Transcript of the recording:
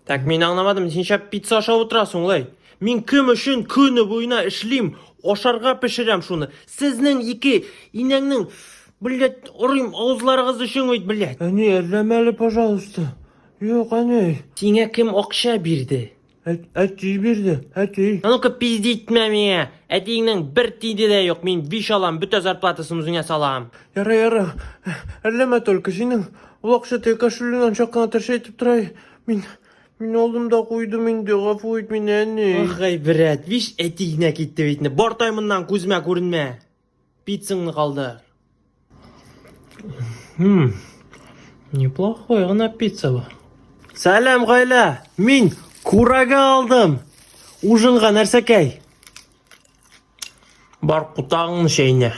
Так, мин аңламадым, син ничә пицца ашап утырасың, лай? Мин кем өчен көне буена эшлим, ашарга пешерәм шуны. Сезнең ике инәңнең, блядь, орыйм авызларыгыз өчен бит, блядь. Әни, әрләмә әле, пожалуйста. Юк, әни. Сиңа кем акча бирде? Әти бирде, әти. А ну-ка пиздитмә миңа. Әтиеңнең бер тиде дә юк. Мин биш алам, бөтә зарплатасын үзеңә салам. Яра, яра. Әрләмә только. Синең ул акча теге кошеленнән чак кына тыршайтып тора. Мин мин алдым да куйдым инде. Гафу ит мине, әни. Ах, гайбрәт, биш әтиеңә китте бит. Бар тай моннан күземә күренмә. Пиццаңны калдыр. Хм. Неплохой гына пицца бу. Сәлам, гаилә! Мин курага алдым. Ужинга нәрсәкәй? Бар кутагыңны чәйнә.